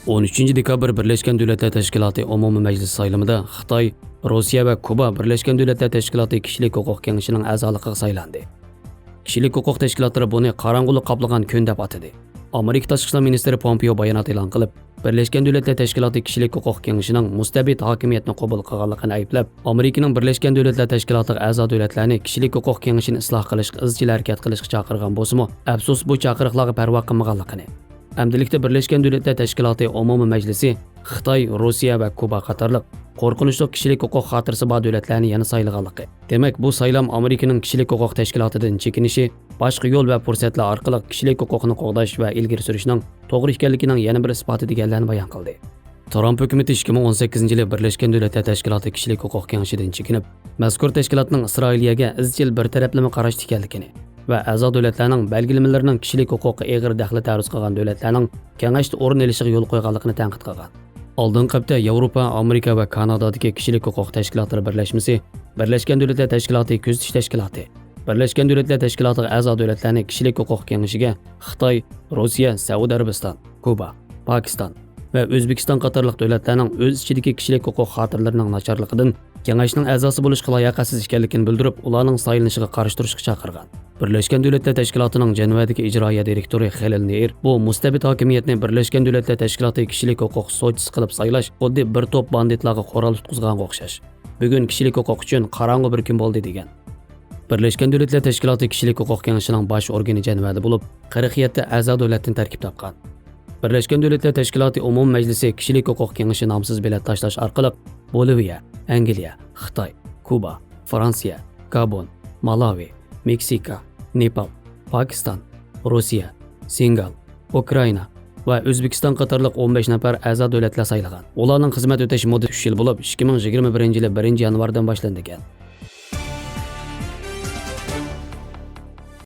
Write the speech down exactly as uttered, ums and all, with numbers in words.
ئون ئۈچىنچى دېكابىر بىرلەشكەن دۆلەتلەر تەشكىلاتى ئومۇمىي مەجلىسى سايلىمىدا خىتاي، روسىيە ۋە كۇبا بىرلەشكەن دۆلەتلەر تەشكىلاتى كىشىلىك ھوقۇق كېڭىشىنىڭ ئەزالىقىغا سايلاندى. كىشىلىك ھوقۇق تەشكىلاتلىرى بۇنى قاراڭغۇلۇق قاپلىغان كۈن دەپ ئاتىدى. ئامېرىكا تاشقى ئىشلار مىنىستىرى پومپېئو بايانات ئېلان قىلىپ، بىرلەشكەن دۆلەتلەر تەشكىلاتى كىشىلىك ھوقۇق كېڭىشىنىڭ مۇستەبىت ھاكىمىيەتنى قوبۇل قىلغانلىقىنى ئەيىبلەپ، ئامېرىكىنىڭ بىرلەشكەن دۆلەتلەر تەشكىلاتىغا ئەزا دۆلەتلەرنى كىشىلىك ھوقۇق كېڭىشىنى ئىسلاھ قىلىشقا ئىزچىل ھەرىكەت قىلىشقا چاقىرغان بولسىمۇ، ئەپسۇس، بۇ چاقىرىقلارغا پەرۋا قىلمىغانلىقىنى، ئەمدىلىكتە بىرلەشكەن دۆلەتلەر تەشكىلاتى ئومۇمىي مەجلىسى خىتاي، روسىيە ۋە كۇبا قاتارلىق قورقۇنچلۇق كىشىلىك ھوقۇق خاتىرىسى بار دۆلەتلەرنى يەنە سايلىغانلىقى، دېمەك، بۇ سايلام ئامېرىكىنىڭ كىشىلىك ھوقۇق تەشكىلاتىدىن چېكىنىشى، باشقا يول ۋە پۇرسەتلەر ئارقىلىق كىشىلىك ھوقۇقنى قوغداش ۋە ئىلگىرى سۈرۈشنىڭ توغرا ئىكەنلىكىنىڭ يەنە بىر ئىسپاتى دېگەنلەرنى بايان قىلدى. ترامپ ھۆكۈمىتى ئىككى مىڭ ئون سەككىزىنچى يىلى بىرلەشكەن دۆلەتلەر تەشكىلاتى كىشىلىك ھوقۇق كېڭىشىدىن چېكىنىپ، مەزكۇر تەشكىلاتنىڭ ئىسرائىلىيەگە ئىزچىل بىر تەرەپلىمە قاراشتا ئىكەنلىكىنى ۋە ئەزا دۆلەتلەرنىڭ بەلگىلىمىلىرىنىڭ كىشىلىك ھوقۇققا ئېغىر دەخلى تەرۇز قىلغان دۆلەتلەرنىڭ كېڭەشتە ئورۇن ئېلىشىغا يول قويغانلىقىنى تەنقىد قىلغان. ئالدىنقى ھەپتە ياۋروپا، ئامېرىكا ۋە كانادادىكى كىشىلىك ھوقۇق تەشكىلاتلىرى بىرلەشمىسى، بىرلەشكەن دۆلەتلەر تەشكىلاتى كۆزىتىش تەشكىلاتى، بىرلەشكەن دۆلەتلەر تەشكىلاتىغا ئەزا دۆلەتلەرنى كىشىلىك ھوقۇق كېڭىشىگە خىتاي، روسىيە، سەئۇدى ئەرەبىستان، كۇبا، پاكىستان ۋە ئۆزبېكىستان قاتارلىق دۆلەتلەرنىڭ ئۆز ئىچىدىكى كىشىلىك ھوقۇق خاتىرىلىرىنىڭ ناچارلىقىدىن كېڭەشنىڭ ئەزاسى بولۇشقا لاياقەتسىز ئىكەنلىكىنى بىلدۈرۈپ، ئۇلارنىڭ سايلىنىشىغا قارشى تۇرۇشقا چاقىرغان. بىرلەشكەن دۆلەتلەر تەشكىلاتىنىڭ جەنۋەدىكى ئىجرائىيە دىرېكتورى خېلىل نېئىر بۇ مۇستەبىت ھاكىمىيەتنى بىرلەشكەن دۆلەتلەر تەشكىلاتى كىشىلىك ھوقۇق سوتچىسى قىلىپ سايلاش خۇددى بىر توپ باندىتلارغا قورال تۇتقۇزغانغا ئوخشاش. بۈگۈن كىشىلىك ھوقۇق ئۈچۈن قاراڭغۇ بىر كۈن بولدى، دېگەن. بىرلەشكەن دۆلەتلەر تەشكىلاتى كىشىلىك ھوقۇق كېڭىشىنىڭ باش ئورگىنى جەنۋەدە بولۇپ، قىرىق يەتتە ئەزا دۆلەتتىن تەركىب تاپقان. بىرلەشكەن دۆلەتلەر تەشكىلاتى ئومۇمىي مەجلىسى كىشىلىك ھوقۇق كېڭىشى نامسىز بېلەت تاشلاش ئارقىلىق بولىۋىيە، ئەنگلىيە، خىتاي، كۇبا، فرانسىيە، گابون، مالاۋى، مېكسىكا، نېپال، پاكىستان، روسىيە، سېنېگال، ئۇكرائىنا ۋە ئۆزبېكىستان قاتارلىق ئون بەش نەپەر ئەزا دۆلەتلەر سايلىغان. ئۇلارنىڭ خىزمەت ئۆتەش مۇددىتى ئۈچ يىل بولۇپ، ئىككى مىڭ يىگىرمە بىرىنچى يىلى بىرىنچى يانۋاردىن باشلىنىدىكەن.